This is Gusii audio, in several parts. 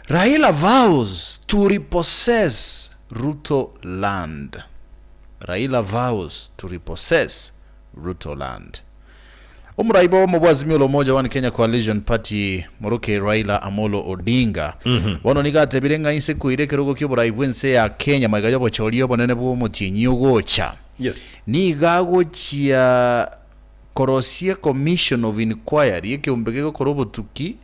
Raila vows to repossess Ruto land Raila vows to repossess Ruto land. Omorai bw'obomo bwa Azimio la Umoja One Kenya Coalition Party moroke Raila Amolo Odinga bono nigo atebire ng'a inse koira ekerogo ki'oborai bw'ense ya Kenya magega y'obochori obonene bw'omotienyi ogocha Yes. nigo agochia korosia ecommission of inquiry ekeombe gegokora obotuki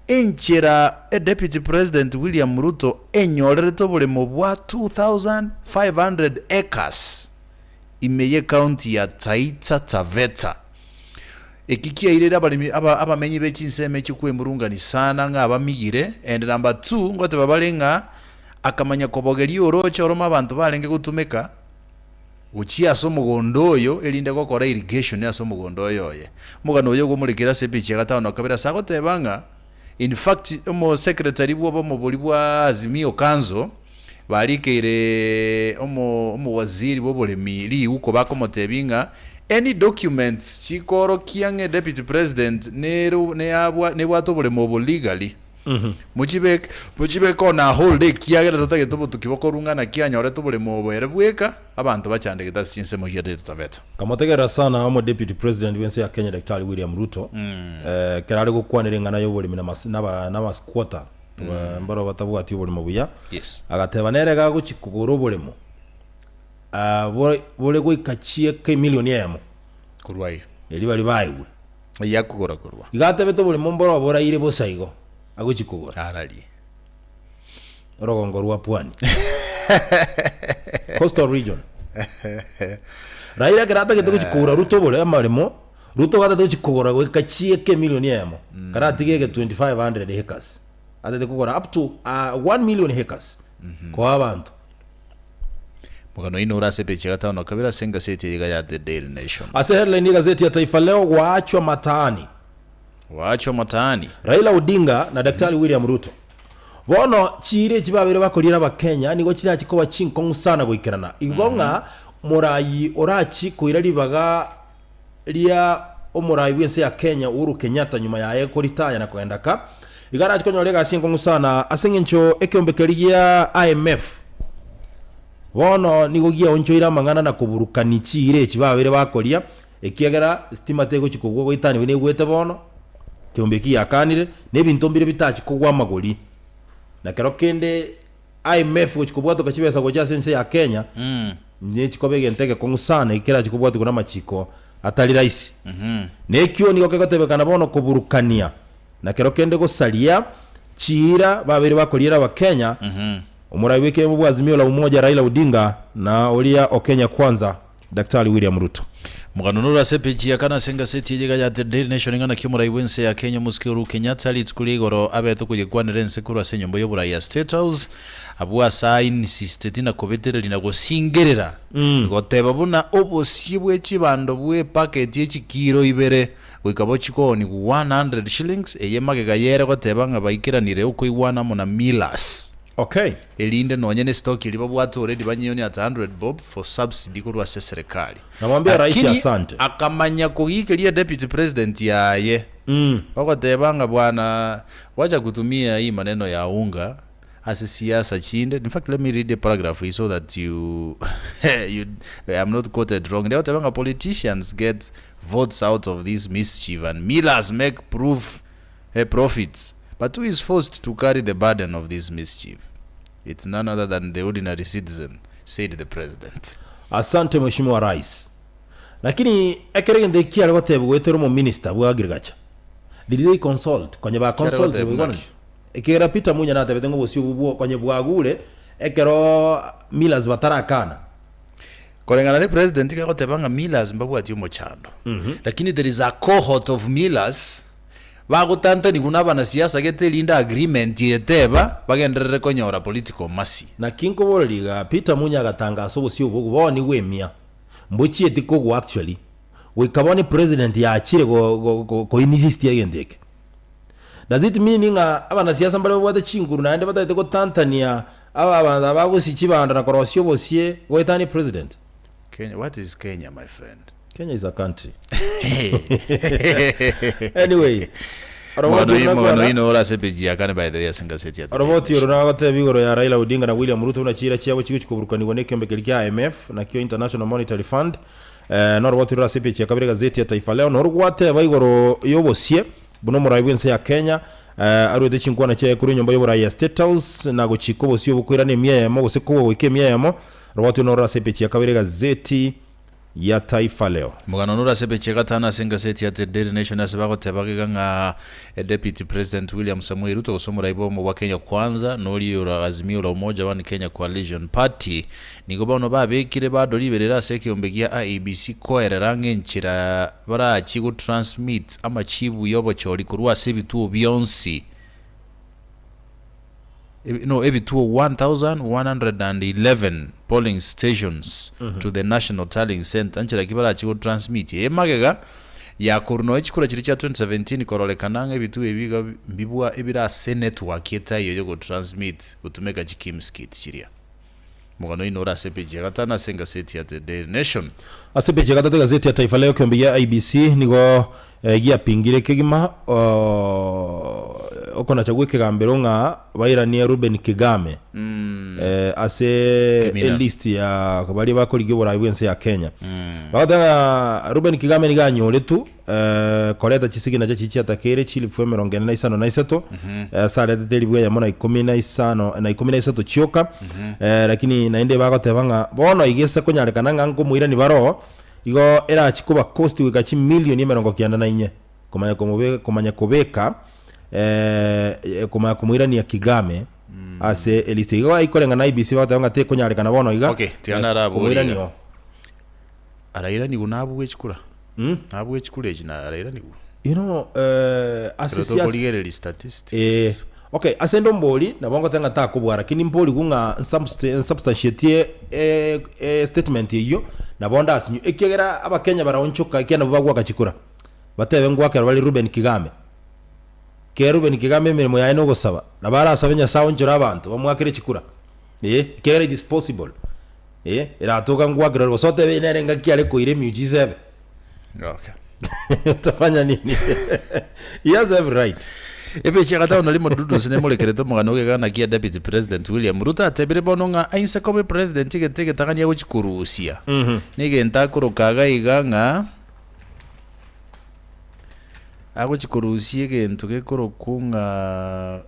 enchera eDeputy President William Ruto enyorerete oboremo bwa 2500 acres ime y'ecounty ya Taita Taveta. Eki kiairire abaremi aba abamenyi be chinsemo echi kwemurungani sana ng'a abamigire and number two ngoteba bare ng'a akamanya kobogeria oroche orome abanto barenge gotumeka gochia ase omogondo oyo erinde gokora irrigation ase omogondo oyo oye. Omogano oyo ogomorekire ase epeji ya gatano na kabere ase agoteba ng'a in fact omo secretary bwa obomobori bwa Azimio Council barikeire omo omowaziri bw'oboremi riuko bakomotebia ng'a any documents chikorokia ng'a deputy president nere neyabwa nebwate oboremo obo legally mochibeke mochibeke on a hold ekiagera totagete obotuki bokorwa ng'a naki anyorete oboremo obo ere bweka abanto bachandegete ase chinsemo chiaito totagete. Nkamotegerera sana omo deputy president bw'ense ya Kenya Daktari William Ruto ekero are gokwanera eng'ana y'oboremi na na squatter Mbaro batabwati oboremo buya. Yes. Agateba nere iga agochia kogora oboremo ah, bore bore goika chieka emilioni eyemo Korwa aye. eria baria baegwe. Eyio akogora korwa. Iga atebete oboremo mboro boraire bosa igo agochia kogora. Ararie. Orogongo rwa Pwani. Coastal region. Raila ekero atagete gochia kogora Ruto obore amaremo, Ruto gatete gochia kogora goika chieka emilioni eyemo, karatige ege 2500 acres. Atete kogora up to 1 million acres koa abanto. Omogano oino ore ase epeji ya gatano na kabere ase engaseti eye iga ya The Daily Nation. Ase headline y'egazeti ya Taifa Leo, Waachwa mataani. Waachwa mataani. Raila Odinga na Daktari William Ruto. Bono chiira echi babeire bakoriera abakenya nigo chirachi koba chinkong'u sana goikerana. Igo ng'a morayi orachi koira ribaga ria omorai bw'ense ya Kenya Uhuru Kenyatta nyuma yaye koritaya na kogenda ka, igo arache konyora egasi enkong'u sana ase eng'encho ekeombe keria gia IMF bono nigo giaonchoire amang'ana na koburukani chiira echi babeire bakoria ekiagera estima tegochi kogwa goetania buna egwete bono, ekeombe eki giakanire na ebinto mbire bitachi kogwa amagori. Na kero kende IMF gochi kobwatoka chibesa gocha ase ense ya Kenya, Nechikoba egento egekong'u sana ekerache kobwatigwa namachiko atari rahisi. Na ekio nigo kegotebekana bono koburukania na kero kende gosaria chiira babeire bakoriera abakenya, omorai bw'ekeombe bwa Azimio la Umoja Raila Odinga na oria o Kenya Kwanza Daktari William Ruto. Omogano noro ase epeji ya kane ase engaseti eye iga ya The Daily Nation ng'a naki omorai bw'ense ya Kenya omosike Uhuru Kenyatta rituko ria igoro abete okoyekwanera ense korwa ase enyomba y'oborai ya State House Abwo ase ainsisteti na kobetereria na gosingerera, goteba buna obosie bwe chibando bw'epaketi ye chikiro ibere goika bochie koonigwa 100 shillings, eye magega yere goteba ng'a baikeranire okoigwana amo na Millers. Okay. Erinde nonye ne stock eria babwate already banyeonie at 100 bob for subsidy korwa ase eserekari. Namwambia Raisi Lakini asante. akamanya kogiikeria deputy president yaye, ogoteba ng'a bwana wacha kutumia hii maneno ya unga Ase siasa chinde, in fact let me read a paragraph iyi so that you you I am not quoted wrong. Ndegoteba ng'a politicians get votes out of this mischief and millers make proof eh, profits but who is forced to carry the burden of this mischief? It's none other than the ordinary citizen, said the president. Asante Mheshimiwa Rais. Lakini ekero egento eki kiare gotebwa goetera omominister bwa agriculture, did they consult? Konye ba Kiare consult gotebwa boigo naki? Ekiagera Peter Munya natebete ng'a obosio obwo konye bwagure ekero Millers batarakana. Koreng'ana ne president iga agoteba ng'a Millers mbabwati omochando. Lakini there is a cohort of Millers bagotantanigwa na abanasiasa gete erinde agreement eye teba bagenderere konyora political mercy. Naki nkoboreria iga, Peter Munya agatangasa obosio obwo boonigwe emia, mbochieti kogwa actually, goika bono epresident yachire go go koinsistia egento eke. Does it mean ng'a abanasiasa mbare babwate chinguru naende batagete gotantania aba abanto aba bagosia chibando na korosia obosie goetania president? Kenya, what is Kenya my friend? Kenya is a country. Anyway. Oroboti Omogano oro oyi- omogano nakwana oyi noro ase epeji ya kane by the way ase engaseti ya The Daily Oroboti oro Nation. nagoteba igoro ya Raila Odinga na William Ruto buna chiira chiabo chigochia koburukanigwa na ekeombe keria kia IMF nakio International Monetary Fund. Eh, noroboti rore ase epeji ya kabere egazeti ya Taifa Leo norogwateba igoro y'obosie buna omorai bw'ense ya Kenya eh, aruete chinkwana chiaye korwa enyomba y'oborai ya State House na gochika obosie obo koirana emia eyemo gose kogwa goika emia eyemo. Oroboti oro norore ase epeji ya kabere egazeti ya Taifa Leo. Omogano nore ase epeji ya gatano ase engaseti ya The Daily Nation ase bagoteba iga ng'a Deputy President William Samoei Ruto gose omorai bw'obomo bwa Kenya Kwanza na oria ore Azimio la Umoja One Kenya Coalition Party nigo bono babekire bado riberera ase ekeombe gia IEBC koerera ng'a enchera barachie go transmit amachibu y'obochori korwa ase ebituo bionsi no ebituo 1111 polling stations to the National Tallying Centre nchera ki barachie go transmit eye magega ya korwa nonya chikura chiria chia 2017 kororekana ng'a ebituo ebi iga mbibwa ebire ase network etaiyo yogo transmit gotumeka chi KIMS kit chiria. Omogano oino ore ase epeji ya gatano ase engaseti ya The Daily Nation. Ase epeji ya gatato egazeti ya Taifa Leo ekeombe gia IEBC nigo giapingire kegima okonacha gw'ekegambero ng'a bairanie Reuben Kigame ase Kemina. elist ya baria bakorigia oborai bw'ense ya Kenya. Bagoteba ng'a Reuben Kigame nigo anyoretwe koreta chisignacha chiria chiatakeire chilifu emerongo ene na isano na isato, ase aretete elifu eyemo na ikomi na isano na ikomi na isato chioka. Lakini naende bagoteba ng'a bono iga ase konyarekana ng'a nkomoirani baroo, igo erachi koba cost goika chimilioni emerongo kianda na inye, komanya komobe komanya kobeka komanya komoirania Kigame ase elist. Igo aikoreng'ana na IEBC bagoteba ng'a tekonyarekana bono iga, Okay, tiga naraborie komoirania iga. oo. Arairanigwe nabue chikura? Nabue chikura echi na arairanigwe? You know, ase Ekero siasa tokorigereria statistics. Eh, okay, ase inde ombori, nabo ngoteba ng'a takobua lakini mborigwe ng'a nsubst- nsubstantiate eh, eh, statement eyio, nabo ndasinywe. Ekiagera abakenya baraonchoka ekiagera nabo bagwaka chikura, batebe ngwakera bare Reuben Kigame. Ekero Reuben Kigame emeremo yaye na ogosaba, nabo arasabe Nyasaye aonchore abanto bamwakere chikura, eh, ekiagera it is possible. Eh, eratoka ngwakera ore gose otebe nere engaki are koira emiujiza ebe. Okay. Utafanya nini? He has every right. Epeji ya gatano na rimo Dudusi nemorekerete omogano ogegana kia Deputy President William Ruto atebire bono ng'a ainse koba epresident egento egetang'ani agochi korusia negento akoroka iga iga ng'a agochi korusia egento gekorokwa ng'a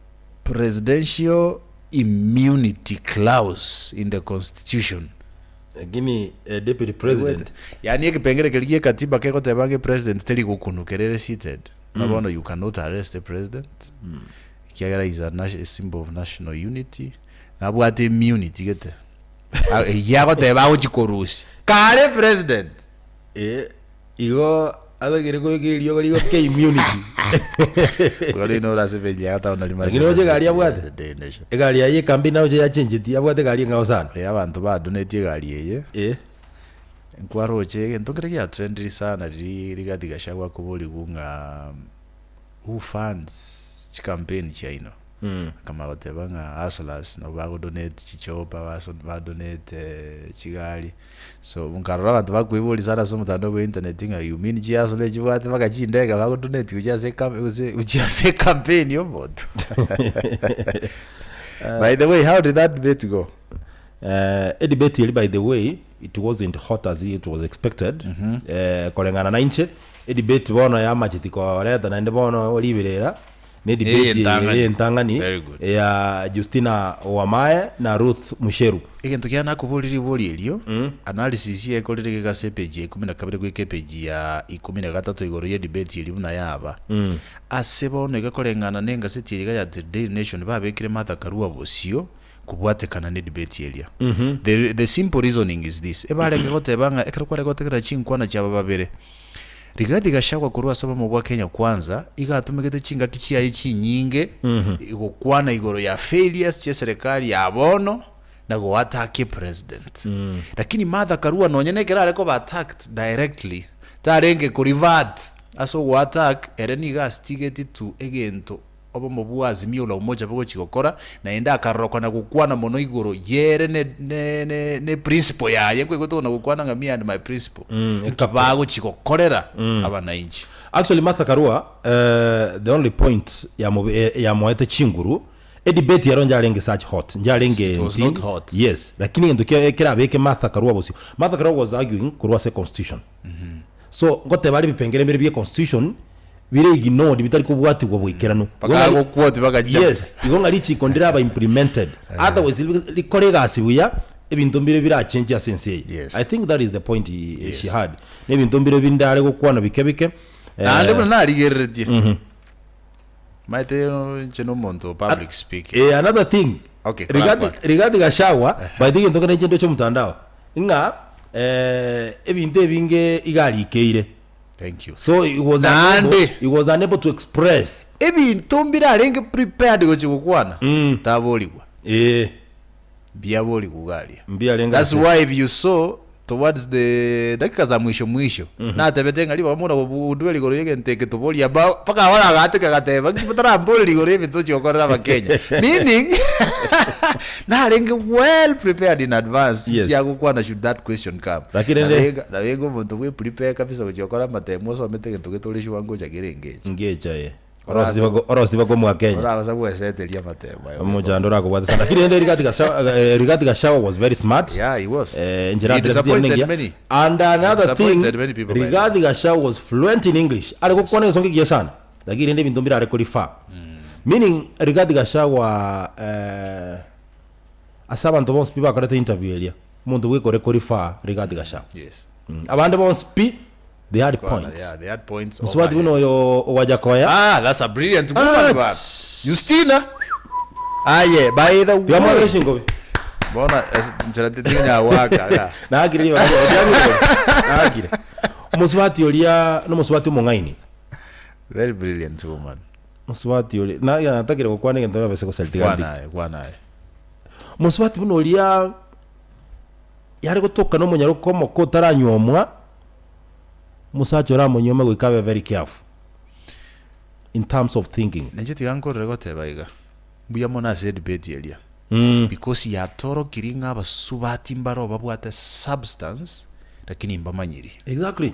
presidential immunity clause in the constitution. Lakini eh, deputy president Yaani ekepengere keria gie katiba kegoteba ng'a epresident teri gokunwa kere ere seated. Buna bono you cannot arrest a president ekiagera is a nat- a symbol of national unity, nabwate immunity gete. A- Eyio agoteba agochi korusia kare president. Eh, Igo atagere kobekera eriogo rigoke immunity. Igo rende ore ase page ya gatano na rimo ase Lakini oche egari egazeti ya abwate? The Daily Nation. Egari yaye ekambi naroche yachenchetie, abwate egari eng'ao sana. Eh, abanto badonetie egari eye, Eh. nkwaroche egento nkere giatrendiri sana riria Rigathi Gachagua akoborigwa ng'a who funds chikampeni chiaino? Akamanya goteba ng'a hustlers nabo bagodonate chichopa, baso badonate chigari. So nkarora abanto bakoiboria sana ase omotandao bwa internet ng'a you mean chihustle echibwate mpaka chindege bagodonate gochia ase ecam gose gochia ase ecampaign ya omonto. By the way, how did that debate go? Eh, edebate eria by the way it wasn't hot as it was expected eh, koreng'ana na inche edebate bono yamacheti koreta naende bono riberera Ne debate Eye entang'ani. eye entang'ani Very good. ya Justina Wamae na Ruth Musheru. Egento kiane nakoboria ribori erio, analysis ekorire iga ase epage ya ikomi na kabere goika epage ya ikomi na gatato igoro ye debate eria buna yaba. Ase bono iga koreng'ana na engaseti eye iga ya The Daily Nation babekire Martha Karua bosio kobwatekana ne debate eria. The, the simple reasoning is this, ebarenge goteba ng'a ekero kware gotegerera chinkwana chiabo babere, Rigathi Gachagua korwa ase obomo bwa Kenya Kwanza iga atumegete chingaki chiaye chinyinge gokwana igoro ya failures chie serikali ya bono na go attack president. Lakini Martha Karua nonye na ekero are koba attacked directly tarenge ko revert ase ogo attack ere nigo astigeti to egento. obomo bwa Azimio la Umoja bogochia gokora, naende akarorokana na gokwana mono igoro yere ne ne ne ne principle yaye, nkoigwete kona gokwana ng'a me and my principle, nki bagochia gokorera abanainchi. Actually Martha Karua the only point yamobe yamoete chinguru, edebate ero njarenge such hot, njarenge It was not hot. Yes, lakini egento kia kerabeke Martha Karua bosio, Martha Karua was arguing korwa ase constitution. So ngoteba are ebipengere mbire bie constitution bire ignored bitari kobwatigwa boikeranu. Igo ng'a ri- Bakagoquote bakachicha. Yes, igo ng'a richiko ndiraba implemented. Otherwise ri- rikore egasi buya, ebinto mbire birachenche ase ense eye. Yes. I think that is the point he, she had. Na ebinto mbire binde are gokwana bike bike. Naende Eh, buna narigereretie, maete inche na omonto o public speaking. Eh, another thing. Okay, Rigathi, korakwana. Rigathi Gachagua, by the way, egento kere inche ndoche omotandao, ng'a eh, ebinto ebinge iga arikeire. Thank you. So he was Naende. unable, he was unable to express. Ebinto mbire arenge prepared gochia gokwana, taborigwa. Eh, Mbiaborigwa iga aria. mbiarenge That's ase. why if you saw towards the dakika za mwisho mwisho natebete ng'a ribaga muna gobundua rigoro y'egento eke toboria aba mpaka abare agateka agateba nki motarambore rigoro y'ebinto tochia gokorera abakenya meaning narenge well prepared in advance Yes. kiagokwana should that question come Lakini rende- Nabenga- nabenga omonto bwe prepare kabisa gochia gokora amatemo osomete egento gete ore sure ngocha kerenge echi Ngecha eh. Orosi bakomoa Kenya. Orabasa gweseteria amatemo aye. Omochando orakobwate sana. Lakini rende Rigathi Gachagua, eh, Rigathi Gachagua was very smart. Yeah, he was. Eh, enchera He address disappointed nengiya. many. And another thing, disappointed many people by Rigathi Gachagua was fluent in English. Are gokwana egesongo ekiya sana. Lakini rende ebinto mbire are korifa. Meaning Rigathi Gachagua eh, ase abanto bonsi pi bakorete interview eria, omonto bweka ore korifa Rigathi Gachagua. Yes. Abande bonsi pi They had Kwana, points. yeah, they had points Mosubati overhead. buna oyo Owajakoya. Ah, that's a brilliant woman, Ah, baba. Justina. Aye, by the Tiga way. shingobe. Bona es- nchera tinyawaka. yeah. Naakire ribaga riago. Naakire. Omosubati oria nomosubati omong'aini. Very brilliant woman. Mosubati oria na natakire gokwana egento nabese gosalitiga ndi. Kwanaye, kwanaye. Mosubati buna oria yare gotoka nomonyaroka omoko otaranyuomwa Omosacha oramonyuome goika abe very careful in terms of thinking. Ninche tiga nkorere goteba iga, mbuya mono ase edebate eria Mm. because yatorokirie ng'a abasubati mbaro babwate substance lakini mbamanyiri. Exactly.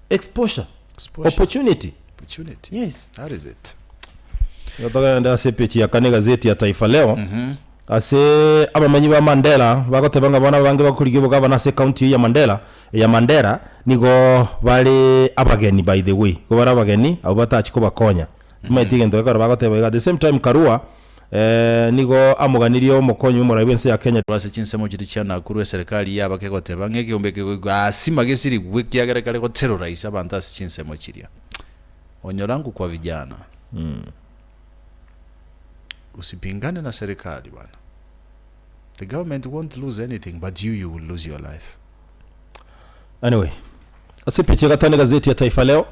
Exposure. Exposure. Opportunity. Opportunity. Yes. That is it. Igo togende ase epeji ya kane egazeti ya Taifa Leo. Ase abamenyi ba Mandera bagoteba ng'a bono abange bakorigia obogavana ase ecounty eyio ya Mandera ya Mandera nigo bare abageni by the way, nigo bare abageni abwo batachi kobakonya. Timanyeti egento gekero bagoteba iga. At the same time Karua nigo amoganirie omokonyi bw'omorai bw'ense ya Kenya. Korwa ase chinsemo chiria chia Nakuru eserekari yaba kegoteba ng'a ekeombe eke goika asima gesirigwe ekiagera kare goterrorize abanto ase chinsemo chiria. Onyo langu kwa vijana. Usipingane na serikali bwana. The government won't lose anything but you you will lose your life. Anyway, ase epicha ya gatano egazeti ya Taifa Leo,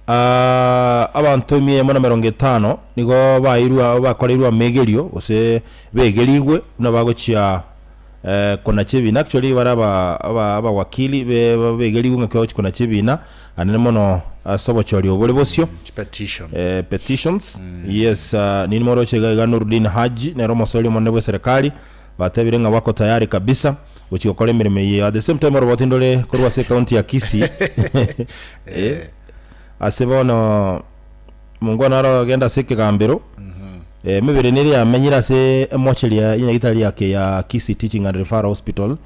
ah, abanto emia eyemo na emerongo etano nigo bairwe bakoreirwe amegerio gose begerigwe buna bagochia eh, konacha ebina actually bare aba aba abawakili be begerigwe ng'aki bagochia konacha ebina anene mono ase obochori obore bosio Petition. eh, petitions yes uh, nini moroche iga iga Nurdin Haji nere omosori omonene bwe serikali batebire ng'a wako tayari kabisa gochia gokora emeremo eye at the same time oroboti ndore korwa ase county ya Kisii eh, ase bono mongwana arogenda ase ekegambero eh, emebere nere yamenyire ase emocheri ya nyagetari yake ya Kisii Teaching and Referral Hospital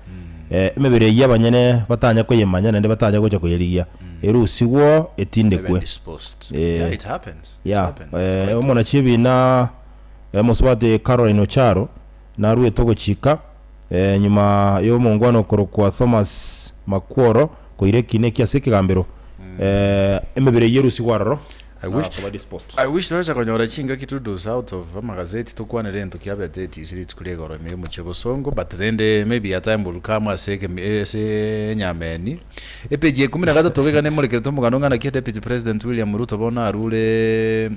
eh, emebere eyio abanyene batanya koyemanya naende batanya gocha koyerigia erusigwo etindekwe Even disposed. Eh, Yeah, it happens. It yeah, happens. eh, Quite omonachi ebina eh, mosubati Caroline Ocharo naruete ogochika eh, nyuma y'omongwana okorokwa Thomas Makworo koira ekina eki ase ekegambero eh, emebere eyio erusigwe aroro I na wish koba disposed. I wish togocha konyora chingaki to dose out of amagazeti tokwanere egento kiabete etisi rituko ria igoro ime y'omochie bosongo but rende maybe a time will come ase ekemi ase enyameni Epeji ya ikomi na gatato iga nemorekerete omogano ng'a naki Deputy President William Ruto bono arure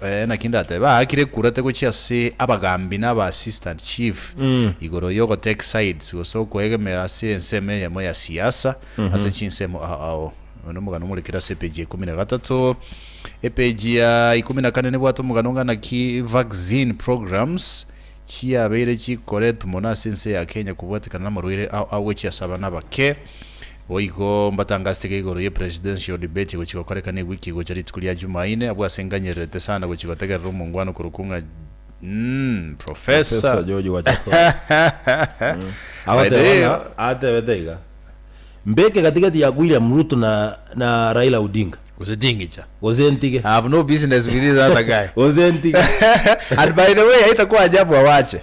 eh, naki ndatebe aakire ekura tegochia ase abagambi na aba assistant chief igoro ya ogotake sides gose okoegemera ase ensemo eyemo ya siasa ase chinsemo ao ao. Oyo nomogano omorekere ase epeji ya ikomi na gatato. Epeji ya ikomi na kane nebwate omogano ng'a naki vaccine programs chiabeire chikoretwa mono ase ense ya Kenya kobwatekana namarwaire ao ao gochia ase abana abake. Boigo mbatangasete igoro ye presidential debate egochia gokorekana ewiki egocha rituko ria Jumaine abwo ase nganyererete sana gochia gotegerera omongwana okorokwa ng'a mm, Professor Professor George Wajackoyah. By the way, Agoteba ng'a atebete iga mbeke gatigati ya William Ruto na na Raila Odinga gose tingicha. gose ntige I have no business with this other guy. gose ntige And by the way, haitakuwa ajabu awache.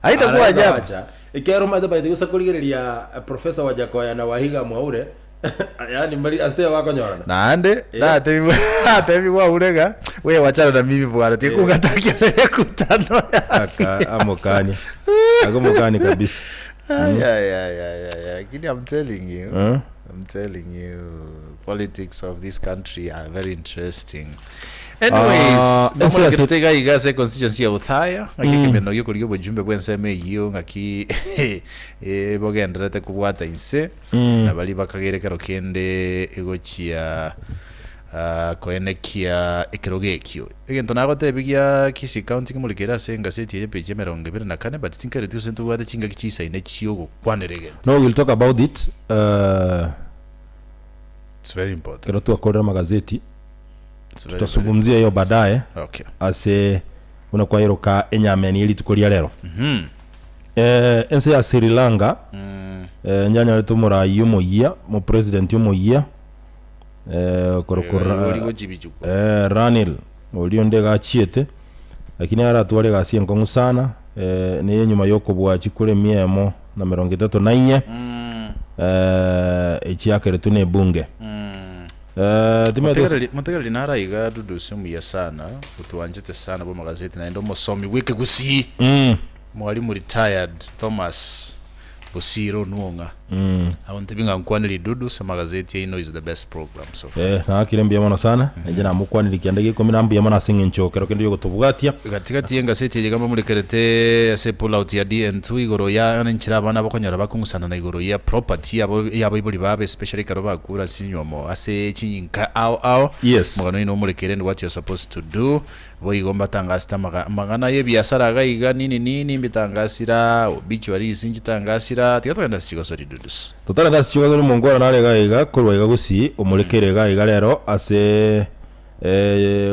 Haitakuwa Anaweza ajabu. wacha ekero omanyete by the way gose korigereria eh, Professor Wajackoyah na Wahiga Mwaure yaani mbari ase bakonyorana Naende natebiwa natebiwa aure ng'a we wachana na mimi bwana tikungatakia ase emekutano ya Aka siasa. amokani akomokani kabisa Ay, ay, ay, ay, ay, lakini I'm telling you Eh? I'm telling you politics of this country are very interesting. Anyways, Ah, nomona ese- kerete iga iga ase constituency ya Othaya, ng'aki ekemeno giokorigia obojumbe bwa ensemo eyio ng'aki eh, bogendererete kobwata inse, na baria bakagera ekero kende egochia ah, koenekia ekerogo ekio. Egento nagotebia gia Kisii County kimorikere ase engaseti eye page emerongo ebere na kane, but tinkereti gose ntobwate chingaki chisaine chiogokwanera egento. No we'll talk about it uh, It's very important. ekero twakorire amagazeti It's very, very tutazungumzia hiyo baadaye Okay. ase buna kwaeroka enyameni ye rituko ria rero Mhm. eh, ense ya Sri Lanka Mm. eh, nyanyorete omorai omoyia omopresident omoyia eh, okorokora Ori gochibichukwa. eh, Ranil oria onde iga achiete lakini aratware egasi enkong'u sana eh, neye nyuma yokobua chikura emia emo na merongo etato na inye Mm. eh, echiakeretwe na ebunge Mm. eh, timanyete Motegereri motegereri nara iga Dudusi omuya sana otwanchete sana bw'amagazeti naende omosomi bw'ekegusii mm. mwalimu retired Thomas Bosire Onwong'a Mm. Agontebia ng'a nkwane Dudusi amagazeti aino is the best program so far. Eh, naakire mbuya mono sana inche namokwanire kianda gia ikomi na mbuya mono ase eng'encho kero kende yogotobwatia Gatigati y'engaseti eye iga mbamorekerete ase pull out ya DN2 igoro ya enchera abana bakonyora bakong'usana na igoro ya property yabo y'abaibori babo especially ekero bakure ase chinywomo ase chinyinka ao ao Yes. omogano oino omorekere and what you're supposed to do Boigo mbatangasete amang'ana y'ebiasara iga iga nini nini, mbitangasira, obituaries nchitangasira, tiga togende ase chigosori dudus. Totarende ase chigosori omongwana nare iga iga korwa iga gusii omorekere iga iga rero ase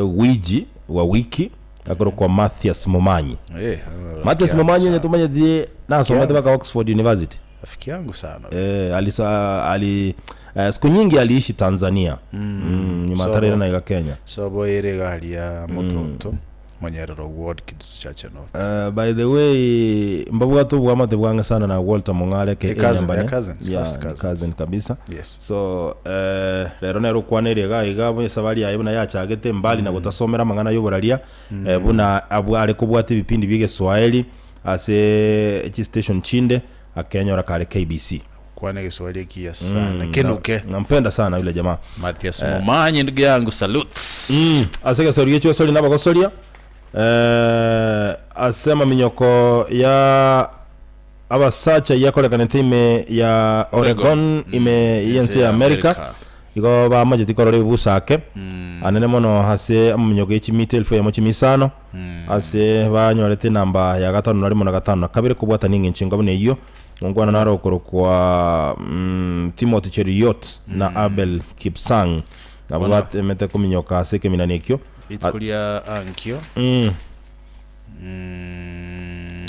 gwiji wa wiki akorokwa Mathias Momanyi. Eh, Mathias rafiki yangu Momanyi onye sana. tomanyeti nasomete yangu. mpaka Oxford University. Rafiki yangu sana. Eh, alisa, ali, eh, siku nyingi aliishi Tanzania mm. nyuma So- atarera na iga Kenya. Sobo ere iga aria Motonto, Monyerero Ward, Kitutu Chache North. Uh, by the way mbabwate obwamate bwange sana na Walter Mong'are ke Ke cousin, enyambane. yeah, cousins, Yeah, first ni cousins. cousin kabisa Yes. so eh, rero nere okwaneire iga iga buna esabari yaye buna yachagete mbali na gotasomera amang'ana ya oboraria eh, buna abwo are kobwata ebipindi bia egeswaeri ase chistation chinde akenyora kare KBC. Kwana Kiswahili ekiya sana. Kenuke. Nampenda sana yule jamaa. Mathias Momanyi ndugu yangu salutes. Ase egesori giechio gosori nabagosoria eh, ase amaminyoko ya abasacha yakorekanete ime ya Oregon ime y'ense ya America igo bamacheti korora ebibusa ake anene mono ase amaminyoko ye chimita elfu eyemo chimisano Ase banyorete enamba ya gatano na rimo na gatano na kabere kobwatania engencho enga buna eyio, Mongwana naro okorokwa Timothy Cheruiyot na Abel Kipsang nabwo Bono. batemete kominyoka ase ekeminani ekio. Rituko ria ankio Mm. mm,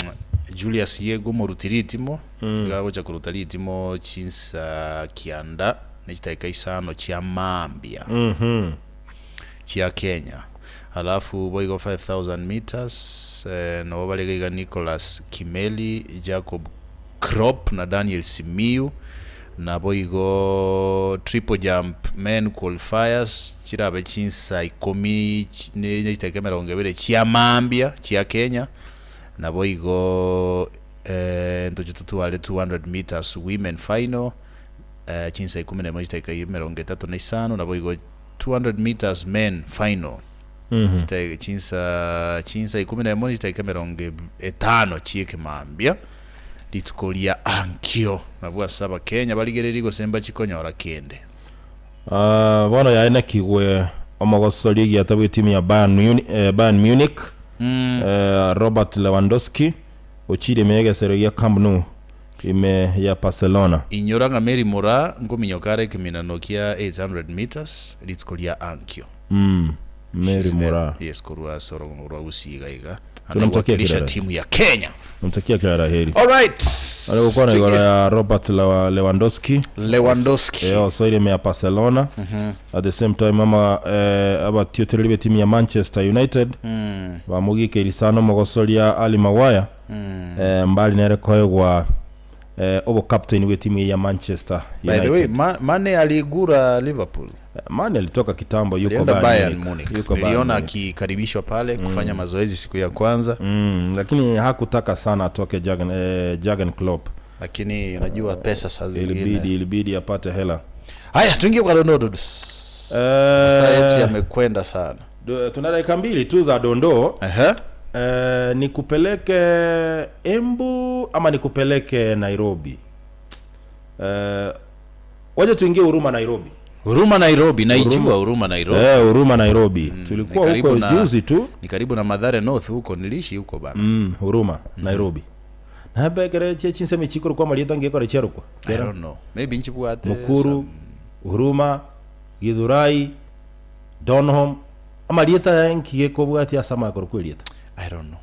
Julius Yego omoruti ritimo iga agocha koruta ritimo chinsa kianda ne chidakika isano chia mambia Mhm. chia Kenya. Alafu boigo 5000 meters eh, nabo bare iga Nicholas Kimeli, Jacob Krop na Daniel Simiyu naboigo triple jump men qualifiers chirabe chinsa ikomi chi- ne ne chidakika emerongo ebere chia mambia chia Kenya naboigo eh, ntoche totware 200 meters women final eh, chinsa ikomi na emo chidakika emerongo etato na isano naboigo 200 meters men final Chidakika chinsa chinsa ikomi na emo ne chidakika emerongo eb- etano chi'ekemambia rituko ria ankio nabwo ase abakenya barigererie gose mbachie konyora kende. Ah, bono yaye nakigwe Omogosori egiata bw'etimu ya Bayern Muni- eh, Bayern Munich eh, Robert Lewandowski ochire ime y'egesero gia Camp Nou ime ya Barcelona. Inyora ng'a Mary Moraa nkominyoka are ekeminano kia 800 metres rituko ria ankio. Mm, Mary She's there. Moraa. Yes, korwa ase orogongo rwa Gusii iga iga. Tunamtakia Anayewakilisha kila la- timu ya Kenya. Namtakia kila la heri. Alright. Are gokwana igoro Tuingie. ya Robert Lewa- Lewandowski. Lewandowski. Eh, osoire ime ya Barcelona. At the same time ama eh, abatiotereri b'etimu ya Manchester United bamogikeiri sana omogosoria Ali Maguire eh, mbali nere koegwa eh, obocaptain bw'etimu eye ya Manchester By the way, United. Ma Mane aligura Liverpool. Mane alitoka kitambo yuko Alienda Bayern Bayern Munich. Munich. Yuko Bayern Niliona Munich. akikaribishwa pale kufanya mazoezi siku ya kwanza, Lakini hakutaka sana atoke Jurgen, eh, Jurgen Klopp. lakini unajua pesa saa zingine. Ilibidi ilibidi apate hela. Haya, tuingie kwa dondoo Dudus. Masaa yetu Eh, yamekwenda sana. tuna dakika mbili tu za dondoo. Ehe. Eh, nikupeleke Embu ama nikupeleke Nairobi? Eh, waje tuingie Huruma Nairobi. Huruma Nairobi, naijua Huruma Nairobi. Eh, Huruma Nairobi. Tulikuwa Ni karibu huko na- juzi tu. Ni karibu na Mathare North huko, niliishi huko bana. Huruma Nairobi. Nabekere che chinsemi chikoro kwa marieta ngekore cherukwa. I don't know. Maybe nchibwate Mukuru, Huruma, Githurai, Donholm. Amarieta nkiye kobwati ase amakoro kwerieta. I don't know.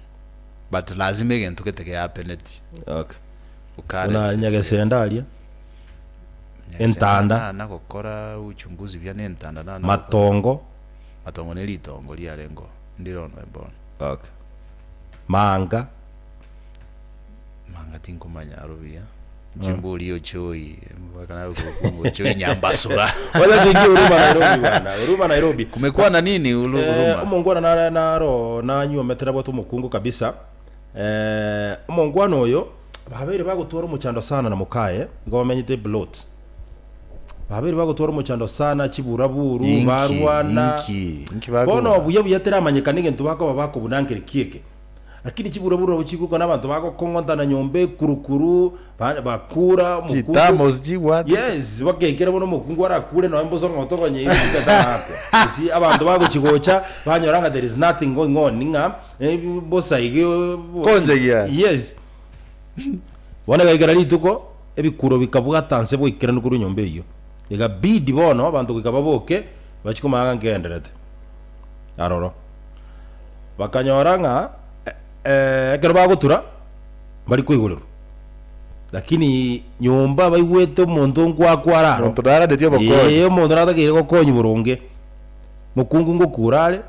But lazima egento gete gehapeneti. Okay. Ukare Buna Nyagesenda aria. Entanda. Nagokora uchunguzi bia ne entanda na Matongo. matongo ne ritongo riarengo ndirono ebono. Okay. Manga. Manga tinkomanya arubiya. Chimburi ochoi mpaka na ochoi nyambasura. Wacha tuingie Huruma Nairobi bwana. Huruma Nairobi. Kumekuwa na nini ulu, Eh, Huruma? omongwana nare naro nanyuometera bwate omokungu kabisa eh, omongwana oyo babeire bagotwara omochando sana na mokaye igo bamenyete blot babeire bagotwara omochando sana chiburaburu Inki, barwana inki, inki bono bagora. buya buya teramanyekana egento bakoba bakobunangere kieke Lakini chiburaburu nabo chigokwa na abanto bagokong'ontana nyomba ekurukuru, ba- bakura, omokungu Chitamos chigwate. Yes, bakeikera bono omokungu arakure nonya mbosa ong'ote okonye rituko atarakwa. You see, abanto bagochi gocha banyora ng'a there is nothing going on ng'a eh, bosa iga Konjegia. Yes. Bono egaikera rituko, ebikuro bikabwata nse boikeranu korwa enyomba eyio. Egabidi bono abanto goika baboke, bachie komanya ng'a nkegenderete aroro. Bakanyora ng'a ekero bagotura mbari koigorerwa, lakini nyomba baigwete omonto nkwakwa are aro. Omonto naranetie obokonyi. Ee, omonto natakeire gokonywa boronge, mokungu ngokura are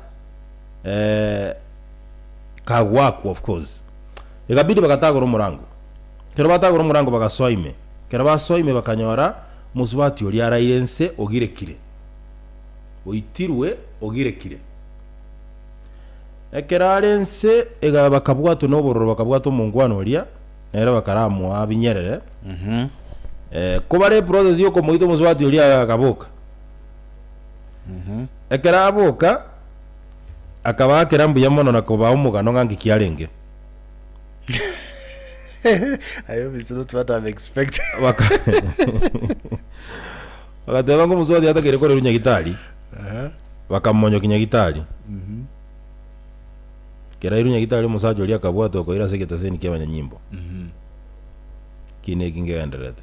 kagwakwa of course. Ekabidi bagatagora omorango, ekero batagora omorango bagasoa ime, ekero basoa ime bakanyora omosubati oria araire nse ogirekire, oitirwe ogirekire. Ekero are ense, ega bakabwatwa nobororo bakabwata omongwana oria, nere bakaramoa binyerere. Eh, kobare eprocess yokomoita omosubati oria akaboka. Ekero aboka, akabaakera mbuya mono na kobaa omogano ng'a ngiki arenge. I hope it's not what I'm expecting. Baka bagateba ng'a omosubati atakeire korerwa nyagitari. Bakamonyokia nyagitari. Ekero airwe nyagitari omosacha oria akabwatwa okoira ase egetaseni kia abanyanyimbo. Kina eki nkegendererete.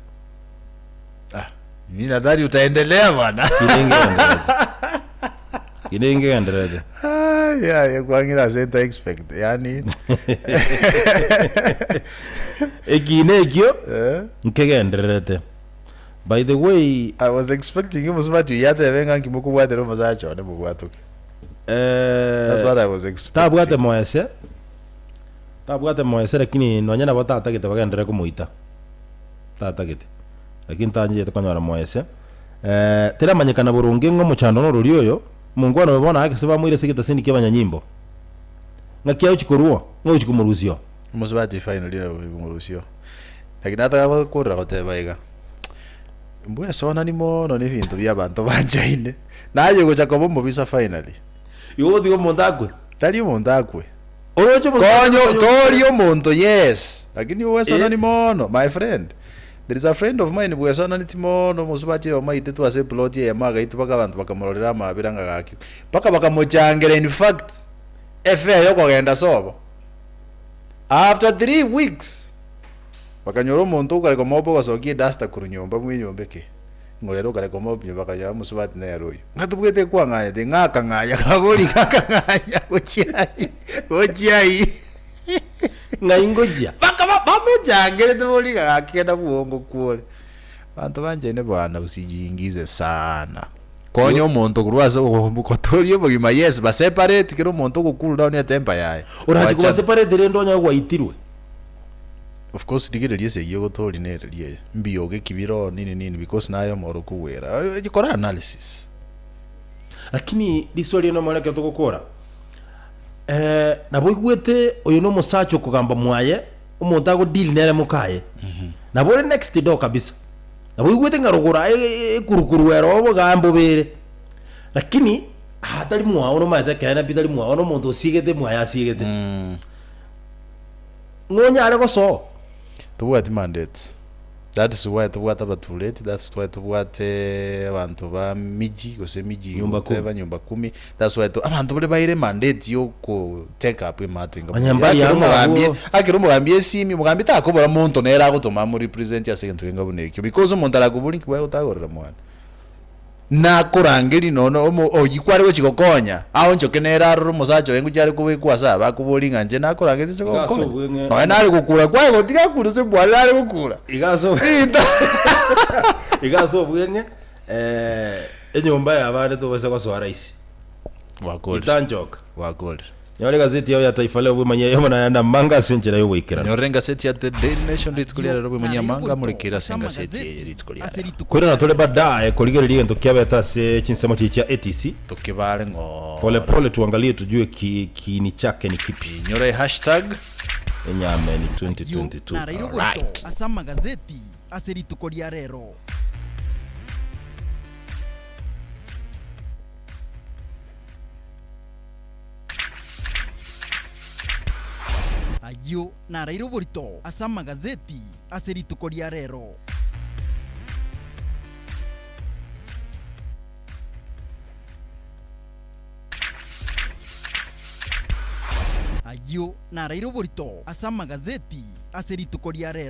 Ah, mi nadhani utaendelea bwana. Kina eki nkegendererete. Kina eki nkegendererete. Ah, yeah, yeah, kwang'ira ase nta expect. Yani Ekina ekio eh, nkegendererete. By the way, I was expecting omosubati oyio atebe ng'a nki mokobwatera omosacha one mobwatoke. That's what I was expecting. Tabwate moese, tabwate moese lakini nonya nabo tatagete bagenderere komoita, tatagete. Lakini tanchete konyora moese. Teramanyekana boronge ng'a omochando norori oyo, omongwana oyo bono ake bamoire ase egetaseni kia abanyanyimbo. Ng'aki agochi korwa oo? Ng'a ogochi komorusia oo? Omosubati finally okomorusia oo. Lakini nataka gokorera goteba iga, mbwesonani mono na ebinto bia abanto banchaine, naye ogocha koba omobisa finally. Igo ogotiga omonto akwe? Tari omonto akwe. Oroche omosubati Konye omonto tori omonto yes, lakini owesonani mono my friend. There is a friend of mine bwesananeti mono omosubachi oyomo aitetwe ase eplot eyemo agaitwa mpaka abanto bakamororera amabera ng'a gaki mpaka bakamochangera in fact efare yokogenda sobo. After 3 weeks bakanyora omonto okare komopa ogosokia eduster korwa nyomba mwa enyomba eke ng'a rero okare komopa nyomba bakanyora omosubati nere oyo. Ng'a tobwate kwang'anyete ng'a akang'anya kabori gakang'anya gochia aye gochia aye. Ng'ai ngochia? Bakaba bamochangerete bori ng'a gaki genda bwongo kwore. Banto banchaine bwana usijiingize sana. Konya omonto korwa ase gotoria obogima yes ba separate kera omonto ogo cool down etemper yaye. Orache Gwachana. koba separate rende onyore gwaitirwe. Of course rigereria esegi ogotoria nere riaye mbuya ogekibira nini nini because naye omoro okogwera kora analysis. Lakini riswali rinde omanyete ekero togokora, nabo oigwete oyo na omosacha okogamba mwaye, omonto ago deal nere mokaye, nabo ore next door kabisa, nabo oigwete ng'a rogoro aye ekurukuru ero obogambi obere, lakini aa tari mwao nomanyete ekeene pi tari mwao na omonto osiegete mwaye asiegete. Ng'a onyare gosoa. Tobwati mandates. That is why tobwate abatureti, that's why tobwate abanto ba miji gose miji Nyumba kumi. whatever, nyumba kumi. That's why to abanto baria baire mandate yoko take up ematter enga Onye mbari Akero amo omogambi abwo. akero omogambi esimi, omogambi takobora monto nere agotoma amo represent ase egento kenga buna ekio because omonto arakobori nki gwagotagorera mwana. Nakorangeria nono omo oyio kware gochia gokonya, aonchoke nere arore omosacha oye ngochia are kobekwa ase aba akoborie ng'a inche nakorangeria nche Iga ase gokonya. obweng'e Nonya nare gokura kwaye gotiga akure ase mbware nare gokura. Iga ase Rinto. iga ase obweng'e enyomba ya abande tobase gosoa rahisi. Gwakorire. Itanchoka. Gwakorire. Nyora egazeti yao ya Taifa Leo bwemanyia eyemo naende amanga ase enchera y'ogoikeranu. Nyorera engaseti ya The Daily Nation rituko ria rero bwemanyia amanga amorekere ase engaseti eye rituko ria rero. Koirana tore baadaye korigereria egento kiabete ase chinsemo chiria chia ATC. Tokebare ng'ora. Pole pole tuangalie tujue ki kiini chake ni kipi. Inyora ehashtag. Enyameni Ayio 2022. naraire Alright. oborito ase amagazeti ase rituko ria rero. Ayio naraire oborito ase amagazeti ase rituko ria rero. Ayio naraire oborito ase amagazeti ase rituko ria rero.